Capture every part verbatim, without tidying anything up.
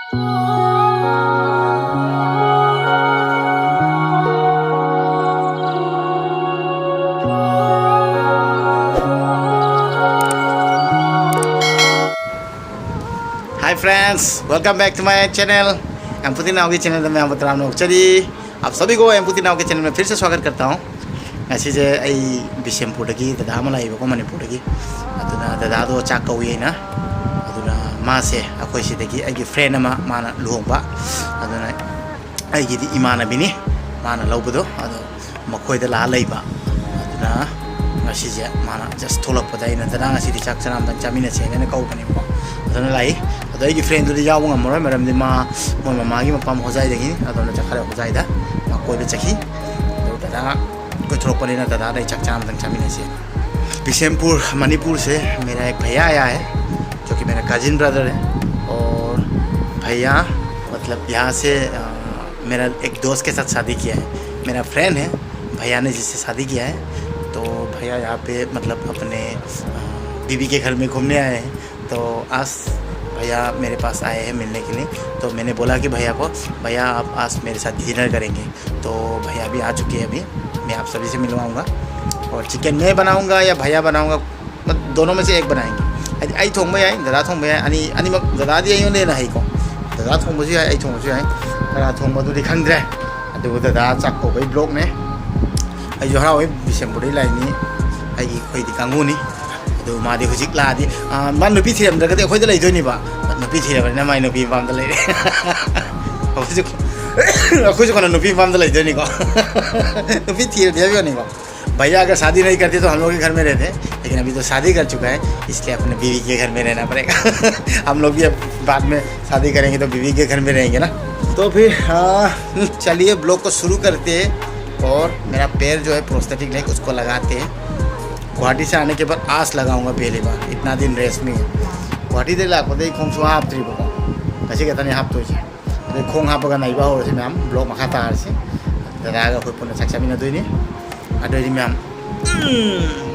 Hi friends, welcome back to my channel. एमपुती नाव की channel में आप तमाम लोग चली। आप सभी को एमपुती नाव के चैनल में फिर से स्वागत करता हूँ। ꯉꯁꯤꯁꯦ ꯑꯩ ꯕꯤꯁꯦꯝꯄꯨꯔꯗꯒꯤ ꯗꯗꯥ ꯑꯃ ꯂꯥꯛꯏꯕꯀꯣ, ꯃꯅꯤꯄꯨꯔꯗꯒꯤ꯫ ꯑꯗꯨꯅ ꯗꯗꯥꯗꯣ ꯆꯥꯛ ꯀꯧꯏ ꯑꯩꯅ꯫ ꯑꯗꯨꯅ ꯃꯥꯁꯦ ꯑꯩꯈꯣꯏ ꯁꯤꯗꯒꯤ ꯑꯩꯒꯤ ꯐ꯭ꯔꯦꯟ ꯑꯃ, ꯃꯥꯅ ꯂꯨꯍꯣꯡꯕ꯫ ꯑꯗꯨꯅ ꯑꯩꯒꯤꯗꯤ ꯏꯃꯥꯟꯅꯕꯤꯅꯤ ꯃꯥꯅ ꯂꯧꯕꯗꯣ꯫ ꯑꯗꯣ ꯃꯈꯣꯏꯗ ꯂꯥꯛꯑ ꯂꯩꯕ꯫ ꯑꯗꯨꯅ ꯉꯁꯤꯁꯦ ꯃꯥꯅ ꯖꯁ ꯊꯣꯛꯂꯛꯄꯗ ꯑꯩꯅ, "ꯗꯗꯥ, ꯉꯁꯤꯗꯤ ꯆꯥꯛ ꯆꯔꯥ ꯑꯝꯇꯪ ꯆꯥꯃꯤꯟꯅꯁꯦꯅ" ꯑꯩꯅ ꯀꯧꯕꯅꯦꯕꯀꯣ꯫ ꯑꯗꯨꯅ ꯂꯥꯛꯏ꯫ ꯑꯗꯣ ꯑꯩꯒꯤ ꯐ꯭ꯔꯦꯟꯗꯨꯗꯤ ꯌꯥꯎꯕ ꯉꯝꯃꯔꯣꯏ, ꯃꯔꯝꯗꯤ ꯃꯥ ꯃꯣꯏ ꯃꯃꯥꯒꯤ ꯃꯄꯥꯝ ꯍꯣꯖꯥꯏꯗꯒꯤꯅꯤ꯫ ꯑꯗꯣꯝꯗ ꯆꯠꯈ꯭ꯔꯦ ꯍꯣꯖꯥꯏꯗ꯫ ꯃꯥ ꯀꯣꯏꯕ ꯆꯠꯈꯤ꯫ ꯑꯗꯣ ꯗꯗꯥ ꯀꯣꯏꯊꯣꯔꯛꯄꯅꯤꯅ ꯗꯗꯥꯗ ꯑꯩ ꯆꯥꯛ ꯆꯔꯥ ꯑꯝꯇꯪ ꯆꯥꯃꯤꯟꯅꯁꯦꯅ꯫ बिशनपुर, मणिपुर से मेरा एक भैया आया है, जो कि मेरा कजिन ब्रदर है। और भैया, मतलब, यहाँ से, अ, मेरा एक दोस्त के साथ शादी किया है, मेरा फ्रेंड है, भैया ने जिससे शादी किया है। तो भैया यहाँ पे, मतलब, अपने, अ, बीवी के घर में घूमने आए हैं। तो आज भैया मेरे पास आए हैं मिलने के लिए। तो मैंने बोला कि भैया को, "भैया, आप आज मेरे साथ डिनर करेंगे।" तो भैया भी आ चुके हैं अभी, मैं आप सभी से मिलवाऊंगा। और चिकन मैं बनाऊंगा या भैया बनाऊंगा, मतलब, दोनों में से एक बनाएंगे। ꯑꯩ, ꯑꯩ ꯊꯣꯡꯕ ꯌꯥꯏ, ꯗꯗꯥ ꯊꯣꯡꯕ ꯌꯥꯏ, ꯑꯅꯤ, ꯑꯅꯤꯃꯛ꯫ ꯗꯗꯥꯗꯤ ꯑꯩꯉꯣꯟꯗ ꯍꯦꯟꯅ ꯍꯩꯀꯣ꯫ ꯗꯗꯥ ꯊꯣꯡꯕꯁꯨ ꯌꯥꯏ, ꯑꯩ ꯊꯣꯡꯕꯁꯨ ꯌꯥꯏ꯫ ꯀꯅꯥ ꯊꯣꯡꯕꯗꯨꯗꯤ ꯈꯪꯗ꯭ꯔꯦ꯫ ꯑꯗꯨꯕꯨ ꯗꯗꯥ ꯆꯥꯛ ꯀꯧꯕꯒꯤ ꯕ꯭ꯂꯣꯛꯅꯦ꯫ ꯑꯩꯁꯨ ꯍꯔꯥꯎꯋꯦ, ꯕꯤꯁꯦꯝꯄꯨꯔꯗꯒꯤ ꯂꯥꯛꯏꯅꯤ, ꯑꯩꯒꯤ ꯑꯩꯈꯣꯏꯗꯤ ꯀꯥꯡꯕꯨꯅꯤ꯫ ꯑꯗꯨ ꯃꯥꯗꯤ ꯍꯧꯖꯤꯛ ꯂꯥꯛꯑꯗꯤ, ꯑ, ꯃꯥ ꯅꯨꯄꯤ ꯊꯤꯔꯝꯗ꯭ꯔꯒꯗꯤ ꯑꯩꯈꯣꯏꯗ ꯂꯩꯗꯣꯏꯅꯤꯕ꯫ ꯅꯨꯄꯤ ꯊꯤꯔꯕꯅꯤꯅ ꯃꯥꯏ ꯅꯨꯄꯤ ꯃꯄꯥꯝꯗ ꯂꯩꯔꯦ꯫ ꯑꯩꯈꯣꯏꯁꯨ, ꯑꯩꯈꯣꯏꯁꯨ ꯀꯣꯟꯅ ꯅꯨꯄꯤ ꯃꯄꯥꯝꯗ ꯂꯩꯗꯣꯏꯅꯤꯀꯣ꯫ ꯅꯨꯄꯤ ꯊꯤꯔꯗꯤ ꯍꯥꯏꯕ ꯌꯥꯅꯤꯀꯣ꯫ भैया अगर शादी नहीं करते तो हम लोग के घर में रहते, लेकिन अभी तो शादी कर चुका है, इसलिए अपने बीवी के घर में रहना पड़ेगा। हम लोग भी अब बाद में शादी करेंगे तो बीवी के घर में रहेंगे ना। तो फिर, हाँ, चलिए ब्लॉग को शुरू करते हैं। और मेरा पैर जो है प्रोस्थेटिक लेग, उसको लगाते हैं। गुवाहाटी से आने के बाद आस लगाऊंगा पहली बार, इतना दिन रेस्ट में है। गुवाहाटी से लाखों दे कौन सो आप ट्रिप को कैसे कहता नहीं आप तो। ꯑꯗꯩ ꯈꯣꯡ ꯍꯥꯞꯄꯒ ꯅꯩꯕ ꯍꯧꯔꯁꯤ ꯃꯌꯥꯝ, ꯕ꯭ꯂꯣꯛ ꯃꯈꯥ ꯇꯥꯔꯁꯤ꯫ ꯗꯗꯥꯒ ꯑꯩꯈꯣꯏ ꯄꯨꯟꯅ ꯆꯥꯛ ꯆꯥꯃꯤꯟꯅꯗꯣꯏꯅꯤ꯫ ꯑꯗꯨꯑꯣꯏꯗꯤ ꯃꯌꯥꯝ, ꯎꯝ꯫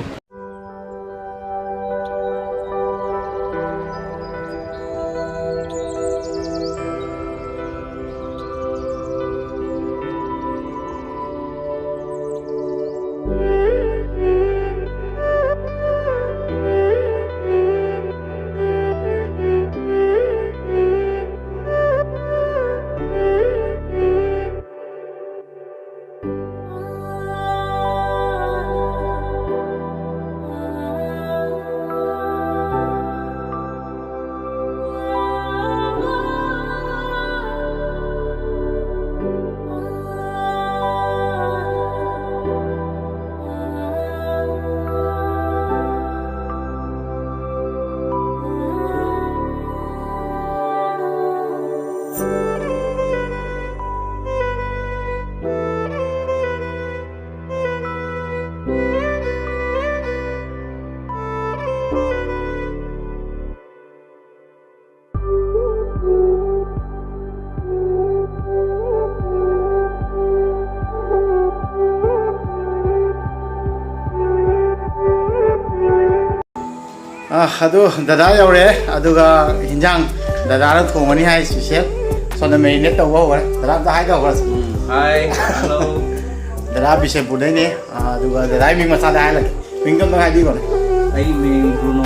ꯑꯗꯨ ꯗꯗꯥ ꯌꯧꯔꯦ, ꯑꯗꯨꯒ ꯍꯤꯟꯖꯥꯡ ꯗꯗꯥꯅ ꯊꯣꯡꯉꯅꯤ ꯍꯥꯏ, ꯁꯤꯁꯦ ꯁꯣꯝꯗ ꯃꯦꯔꯤꯅꯦꯠ ꯇꯧꯕ ꯍꯧꯈ꯭ꯔꯦ꯫ ꯗꯗꯥ ꯑꯝꯇ ꯍꯥꯏ ꯇꯧꯈ꯭ꯔꯁꯤ꯫ ꯎꯝ, ꯍꯥꯏ, ꯍꯜꯂꯣ꯫ ꯗꯗꯥ ꯕꯤꯁꯦꯝꯄꯨꯔꯗꯩꯅꯦ, ꯑꯗꯨꯒ ꯗꯗꯥꯒꯤ ꯃꯤꯡ ꯃꯆꯥꯗ ꯍꯥꯏꯍꯜꯂꯒꯦ꯫ ꯃꯤꯡꯗꯣ ꯑꯝꯇ ꯍꯥꯏꯕꯤꯈꯣꯅꯦ꯫ ꯑꯩ ꯃꯤꯡ ꯕ꯭ꯔꯨꯅꯣ꯫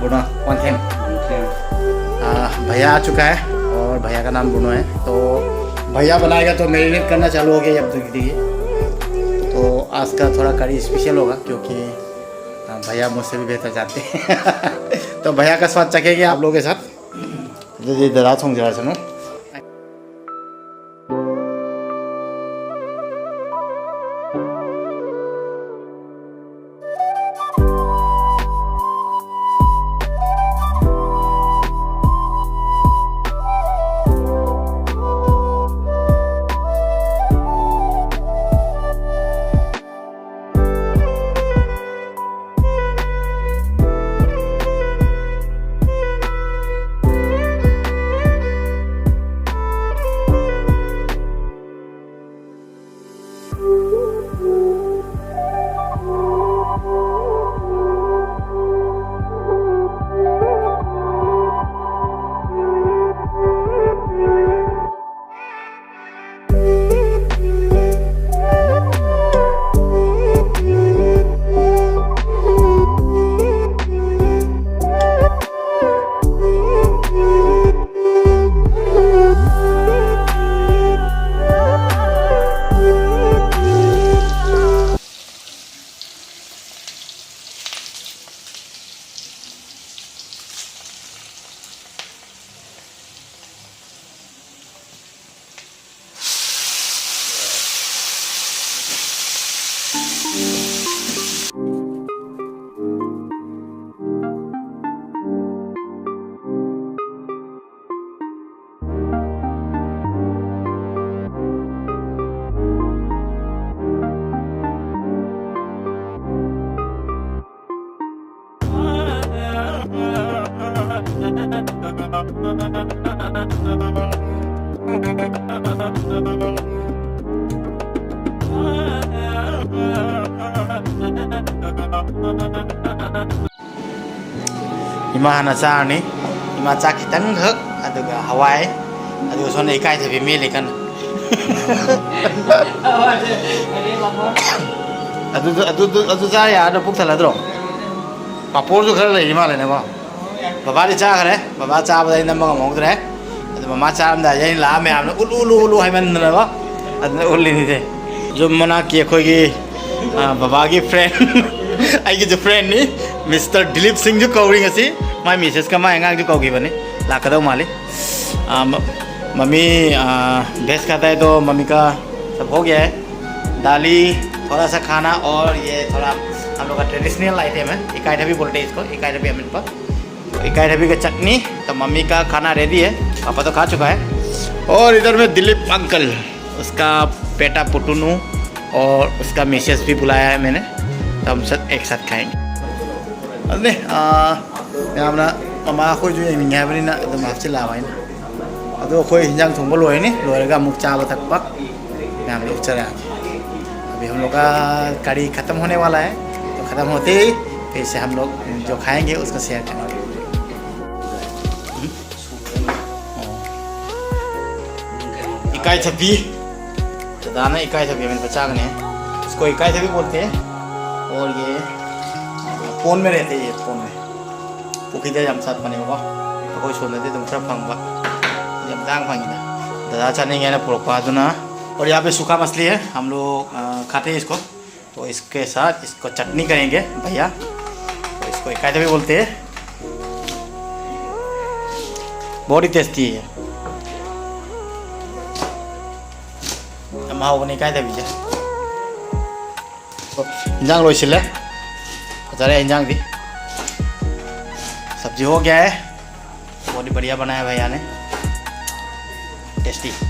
ꯕ꯭ꯔꯨꯅꯣ ꯋꯥꯟꯊꯦꯝ꯫ ꯋꯥꯟꯊꯦꯝ꯫ आ, भैया आ चुका है और भैया का नाम ब्रूनो है। तो भैया बनाएगा तो मैरिनेट करना चालू हो गया अब तक। देखिए, तो आज का थोड़ा करी स्पेशल होगा क्योंकि, आ, भैया मुझसे भी बेहतर जानते हैं। तो भैया का स्वाद चखेंगे आप लोगों के साथ। ꯑꯗꯨꯗꯤ ꯗꯗꯥ ꯊꯣꯡꯖꯔꯁꯅꯨ꯫ ꯏꯃꯥ ꯍꯥꯟꯅ ꯆꯥꯔꯅꯤ꯫ ꯏꯃꯥ ꯆꯥꯛ ꯈꯤꯇꯪꯈꯛ, ꯑꯗꯨꯒ ꯍꯋꯥꯏ, ꯑꯗꯨꯒ ꯁꯣꯝꯗ ꯏꯀꯥꯏꯊꯕꯤ ꯃꯦꯠꯂꯤ ꯀꯟꯅ꯫ ꯑꯗꯨꯗ ꯑꯗꯨꯗꯨ ꯑꯗꯨ ꯆꯥ ꯌꯥꯔꯗ꯭ꯔꯣ? ꯄꯨꯛ ꯊꯜꯂꯗ꯭ꯔꯣ? ꯄꯥꯄꯣꯔꯁꯨ ꯈꯔ ꯂꯩꯔꯤ ꯃꯥꯜꯂꯦꯅꯦꯀꯣ꯫ ꯕꯕꯥꯗꯤ ꯆꯥꯈ꯭ꯔꯦ꯫ ꯕꯕꯥ ꯆꯥꯕꯗ ꯑꯩ ꯅꯝꯕ ꯉꯝꯍꯧꯗ꯭ꯔꯦ꯫ ꯑꯗꯨ ꯃꯃꯥ ꯆꯥꯔꯝꯗꯥꯏꯗ ꯑꯩꯅ ꯂꯥꯛꯑ ꯃꯌꯥꯝꯅ "ꯎꯠꯂꯨ, ꯎꯠꯂꯨ, ꯎꯠꯂꯨ" ꯍꯥꯏꯃꯟꯗꯅꯀꯣ꯫ ꯑꯗꯨꯅ ꯎꯠꯂꯤꯅꯤꯁꯦ꯫ ꯌꯨꯝ ꯃꯅꯥꯛꯀꯤ ꯑꯩꯈꯣꯏꯒꯤ, ꯑ, ꯕꯕꯥꯒꯤ friend, ꯑꯩꯒꯤꯁꯨ friendꯅꯤ, ꯃꯤꯁꯇꯔ ꯗꯤꯂꯤꯞ ꯁꯤꯡꯁꯨ ꯀꯧꯔꯤ ꯉꯁꯤ꯫ ꯃꯥꯏ ꯃꯤꯁꯦꯁꯀ ꯃꯥꯏ ꯑꯉꯥꯡꯁꯨ ꯀꯧꯈꯤꯕꯅꯤ꯫ ꯂꯥꯛꯀꯗꯧ ꯃꯥꯜꯂꯤ꯫ ꯑ, ꯃ-, मम्मी, आ, भैंस खाता है तो मम्मी का सब हो गया है। दाली, थोड़ा सा खाना और ये थोड़ा हम लोग का traditional item है, इकाई डबी बोलते हैं इसको, इकाई डबी अमिन पर। तो इकाई डबी का चटनी, तो मम्मी का खाना ready है, पापा तो खा चुका है। और इधर में दिलीप अंकल, उसका बेटा पुटुनू और उसका मिसेस भी बुलाया है मैंने, तो हम सब एक साथ खाएंगे। ꯑꯗꯨꯅꯦ, ꯑꯥ, ꯌꯥꯝꯅ ꯃꯃꯥ ꯑꯩꯈꯣꯏꯁꯨ ꯌꯦꯡꯅꯤꯡꯉꯦ ꯍꯥꯏꯕꯅꯤꯅ ꯑꯗꯨꯝ ꯍꯥꯞꯆꯤꯜꯂꯛꯑꯕ ꯑꯩꯅ꯫ ꯑꯗꯣ ꯑꯩꯈꯣꯏ ꯍꯤꯟꯖꯥꯡ ꯊꯣꯡꯕ ꯂꯣꯏꯔꯅꯤ, ꯂꯣꯏꯔꯒ ꯑꯃꯨꯛ ꯆꯥꯕ ꯊꯛꯄ ꯃꯌꯥꯝꯗꯣ ꯎꯠꯆꯔꯛꯑꯒꯦ꯫ अभी हम लोग का कड़ी खत्म होने वाला है, तो खत्म होते ही फिर से हम लोग जो खाएंगे उसको शेयर करेंगे। ꯏꯀꯥꯏꯊꯕꯤ꯫ ꯗꯗꯥꯅ ꯏꯀꯥꯏꯊꯕꯤ ꯑꯃꯦꯠꯄ ꯆꯥꯒꯅꯤ꯫ इसको ꯏꯀꯥꯏꯊꯕꯤ बोलते हैं। और ये पोन में रहते हैं, ये पोन में। ꯄꯨꯈ꯭ꯔꯤꯗ ꯌꯥꯝ ꯁꯥꯠꯄꯅꯦꯕꯀꯣ꯫ ꯑꯩꯈꯣꯏ ꯁꯣꯝꯗꯗꯤ ꯑꯗꯨꯝ ꯈꯔ ꯐꯪꯕ꯫ ꯌꯥꯝ ꯇꯥꯡ ꯐꯪꯉꯤꯗ꯫ ꯗꯗꯥ ꯆꯥꯅꯤꯡꯉꯦꯅ ꯄꯨꯔꯛꯄ ꯑꯗꯨꯅ꯫ और यहाँ पे सूखा मछली है, हम लोग, अ, खाते हैं इसको। तो इसके साथ इसको चटनी करेंगे भैया। तो इसको इकाई भी बोलते हैं। बहुत ही टेस्टी है। ꯌꯥꯝ ꯍꯥꯎꯕꯅꯦ ꯏꯀꯥꯏꯊꯕꯤꯁꯦ꯫ ꯏꯟꯖꯥꯡ ꯂꯣꯏꯁꯤꯜꯂꯦ꯫ ꯐꯖꯔꯦ ꯏꯟꯖꯥꯡꯗꯤ꯫ सब्जी हो गया है। बहुत ही बढ़िया बनाया भैया ने। Tasty।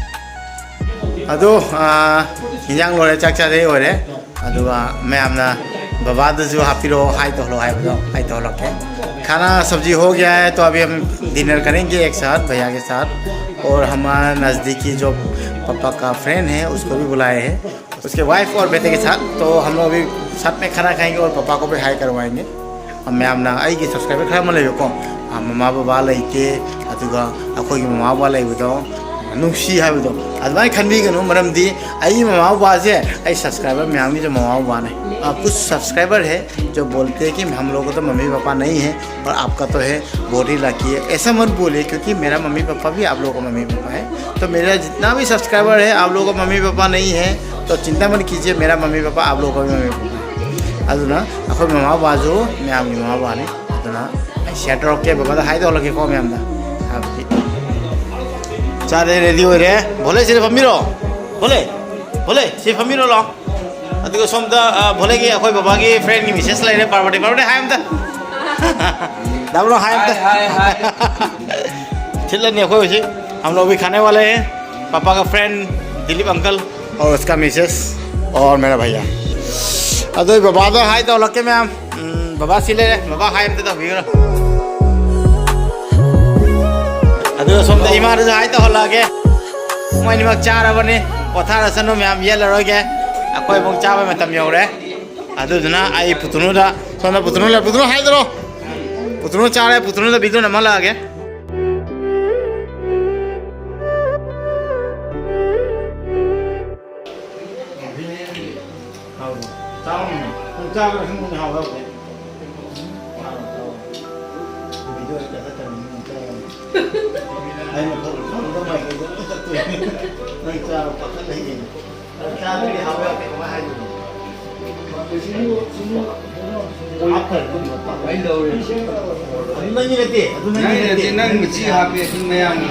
ꯑꯗꯣ, ꯑꯥ, ꯏꯟꯖꯥꯡ ꯂꯣꯏꯔꯦ, ꯆꯥꯛ ꯆꯥꯖꯩ ꯑꯣꯏꯔꯦ꯫ ꯑꯗꯨꯒ ꯃꯌꯥꯝꯅ ꯕꯕꯥꯗꯁꯨ ꯍꯥꯞꯄꯤꯔꯛꯑꯣ, hi ꯇꯧꯍꯜꯂꯣ ꯍꯥꯏꯕꯗꯣ hi ꯇꯧꯍꯜꯂꯛꯀꯦ꯫ खाना सब्जी हो गया है, तो अभी हम डिनर करेंगे एक साथ भैया के साथ। और हमारा नज़दीकी जो पापा का फ्रेंड है, उसको भी बुलाए हैं, उसके वाइफ और बेटे के साथ। तो हम लोग अभी साथ में खाना खाएंगे और पापा को भी हाय करवाएंगे। ꯃꯌꯥꯝꯅ ꯑꯩꯒꯤ subscriber ꯈꯔ ꯑꯃ ꯂꯩꯕꯀꯣ, ꯑ, ꯃꯃꯥ ꯕꯕꯥ ꯂꯩꯇꯦ, ꯑꯗꯨꯒ ꯑꯩꯈꯣꯏꯒꯤ ꯃꯃꯥ ꯕꯕꯥ ꯂꯩꯕꯗꯣ ꯅꯨꯡꯁꯤ ꯍꯥꯏꯕꯗꯣ ꯑꯗꯨꯃꯥꯏꯅ ꯈꯟꯕꯤꯒꯅꯨ꯫ ꯃꯔꯝꯗꯤ ꯑꯩꯒꯤ ꯃꯃꯥ ꯕꯕꯥꯁꯦ ꯑꯩ subscriber ꯃꯌꯥꯝꯒꯤꯁꯨ ꯃꯃꯥ ꯕꯕꯥꯅꯦ꯫ आ, कुछ subscriber है जो बोलते हैं कि हम लोगों को तो मम्मी पापा नहीं है और आपका तो है, बहुत ही lucky है। ऐसा मत बोलिए, क्योंकि मेरा मम्मी पापा भी आप लोगों का मम्मी पापा है। तो मेरा जितना भी subscriber है, आप लोगों का मम्मी पापा नहीं है, तो चिंता मत कीजिए, मेरा मम्मी पापा आप लोगों का भी मम्मी पापा है। ꯑꯗꯨꯅ ꯑꯩꯈꯣꯏ ꯃꯃꯥ ꯕꯕꯥꯁꯨ ꯃꯌꯥꯝꯒꯤ ꯃꯃꯥ ꯕꯕꯥꯅꯤ꯫ ꯑꯗꯨꯅ ꯑꯩ share ꯇꯧꯔꯛꯀꯦ, ꯕꯕꯥꯗ hi ꯇꯧꯍꯜꯂꯛꯀꯦꯀꯣ ꯃꯌꯥꯝꯗ꯫ ꯍꯥꯏꯕꯗꯤ ꯆꯥꯔꯦ, ready ꯑꯣꯏꯔꯦ꯫ ꯚꯣꯂꯦ, ꯁꯤꯗ ꯐꯝꯕꯤꯔꯣ꯫ ꯚꯣꯂꯦ, ꯚꯣꯂꯦ, ꯁꯤ ꯐꯝꯕꯤꯔꯣ ꯂꯥꯛꯑꯣ꯫ ꯑꯗꯨꯒ ꯁꯣꯝꯗ, ꯑ, ꯚꯣꯂꯦꯒꯤ ꯑꯩꯈꯣꯏ ꯕꯕꯥꯒꯤ friendꯒꯤ message ꯂꯩꯔꯦ, ꯄꯥꯔꯕꯇꯤ꯫ ꯄꯥꯔꯕꯇꯤ, hi ꯑꯝꯇ꯫ ꯗꯥꯕ꯭ꯔꯣ, hi ꯑꯝꯇ꯫ Hi, hi, hi꯫ ꯊꯤꯜꯂꯅꯤ ꯑꯩꯈꯣꯏ ꯍꯧꯖꯤꯛ꯫ हम लोग भी खाने वाले हैं। पापा का friend दिलीप अंकल और उसका मिसेस और मेरा भैया। ꯑꯗꯣ ꯕꯕꯥꯗ hi ꯇꯧꯍꯜꯂꯛꯀꯦ ꯃꯌꯥꯝ꯫ ꯎꯝ, ꯕꯕꯥ ꯁꯤ ꯂꯩꯔꯦ꯫ ꯕꯕꯥ hi ꯑꯝꯇ ꯇꯧꯕꯤꯈ꯭ꯔꯣ꯫ ꯑꯗꯨꯒ ꯁꯣꯝꯗ ꯏꯃꯥꯗꯁꯨ hi ꯇꯧꯍꯜꯂꯛꯑꯒꯦ꯫ ꯃꯣꯏ ꯑꯅꯤꯃꯛ ꯆꯥꯔꯕꯅꯤ꯫ ꯄꯣꯊꯥꯔꯁꯅꯨ ꯃꯌꯥꯝ, ꯌꯦꯠꯂꯔꯣꯏꯒꯦ꯫ ꯑꯩꯈꯣꯏ ꯑꯃꯨꯛ ꯆꯥꯕꯩ ꯃꯇꯝ ꯌꯧꯔꯦ꯫ ꯑꯗꯨꯗꯨꯅ ꯑꯩ ꯄꯨꯇꯨꯅꯨꯗ, ꯁꯣꯝꯗ ꯄꯨꯇꯨꯅꯨ ꯂꯩ, ꯄꯨꯇꯨꯅꯨ hi ꯇꯧꯔꯣ꯫ ꯄꯨꯇꯨꯅꯨ ꯆꯥꯔꯦ, ꯄꯨꯇꯨꯅꯨꯗ video ꯅꯝꯍꯜꯂꯛꯑꯒꯦ꯫ ꯍꯥꯎꯕ꯭ꯔꯣ? ꯆꯥꯎꯅꯦ꯫ ꯅꯪ ꯆꯥꯕ꯭ꯔꯥ? ꯁꯨꯝ ꯍꯥꯎꯕ꯭ꯔꯥ? ꯆꯥꯎ, ꯆꯥꯎ꯫ ꯚꯤꯗꯤꯑꯣ ꯀꯩꯅꯣ ꯇꯧꯔꯤꯅꯤ, ꯅꯪ ꯆꯥꯎ꯫ ꯑꯩꯅ ꯐꯣꯇꯣ ꯁꯣꯝꯗ ꯃꯥꯏꯀꯩꯗ ꯂꯣꯏ ꯆꯠꯇꯣꯏꯅꯤ꯫ ꯅꯪ ꯆꯥꯔꯣ, ꯄꯥꯈꯠꯂꯦ ꯍꯌꯦꯡ꯫ ꯅꯪ ꯆꯥꯗ꯭ꯔꯗꯤ ꯍꯥꯎꯕ ꯌꯥꯗꯦ, ꯀꯃꯥꯏ ꯍꯥꯏꯗꯣꯏꯅꯣ? ꯑꯗꯨ ꯅꯪꯒꯤ ꯅꯠꯇꯦ, ꯑꯗꯨ ꯅꯪꯒꯤ ꯅꯪꯒꯤ ꯅꯠꯇꯦ, ꯅꯠꯇꯦ, ꯅꯪ ꯃꯆꯤ ꯍꯥꯞꯄꯦ, ꯑꯗꯨ ꯃꯌꯥꯝꯒꯤ꯫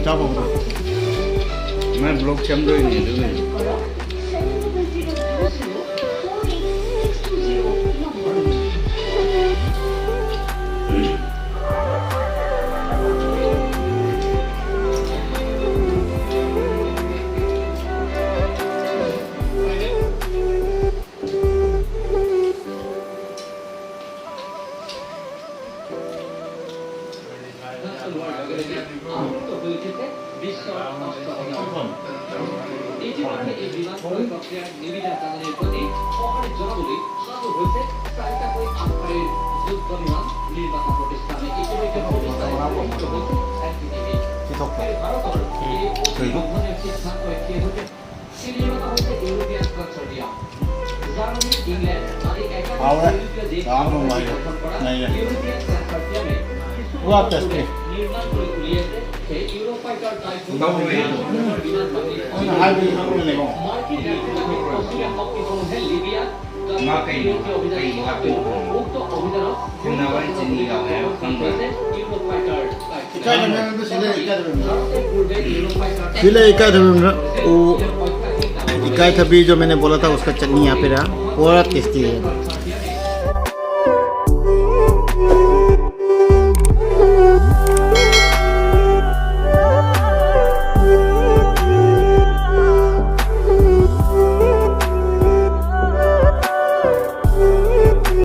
ꯆꯥꯕ ꯍꯧꯔꯣ꯫ ꯃꯥꯏ vlog ꯁꯦꯝꯗꯣꯏꯅꯦ ꯑꯗꯨꯒꯤ꯫ হয়ে উঠেছে বিশ্ব অস্ত্র। ইতিমধ্যে এই বিমান ক্রয় প্রক্রিয়ার নিবিদা জানানোর প্রতি অহারি জনবলি হাজির হয়েছে চারিটাকৈ আগশাৰীৰ যুদ্ধ বিমান নিৰ্মাতা প্ৰতিষ্ঠান। ইতিমধ্যে প্ৰতিষ্ঠানে প্ৰস্তুত হৈছে এন টি টি ভি। ভাৰতৰ এই অভিনন্দনীয় সিদ্ধান্ত এতিয়ালৈকে নিৰ্মাতা হৈছে ইউৰোপীয়ান কনচৰ্টিয়াম। জাৰ্মানী, ইংলেণ্ড আদি একাধিক Ahora, ইউৰোপীয় দেশ vamos, vaya. গঠন কৰা Vaya. ইউৰোপীয়ান কনচৰ্টিয়ামে কিছু What বছৰ the পূৰ্বে নিৰ্মাণ কৰি উলিয়াইছে সেই ইউৰোফাইটাৰ টাইপ No, no, no. বিমান বাহিনী। Ay, no, no, no. মাৰ্কিন নেতৃত্বাধীন পশ্চিমীয়া শক্তিসমূহে লিবিয়াত গাদ্দাফিৰ বিৰুদ্ধে অভিযান চলাওঁতেও উক্ত অভিযানত গুৰুত্বপূৰ্ণ ভূমিকা পালন কৰিছে ইউৰোফাইটাৰ type. Sila ikaw naman na, o ikaw sa video may nabola ta uska chat niya pera, pura testi.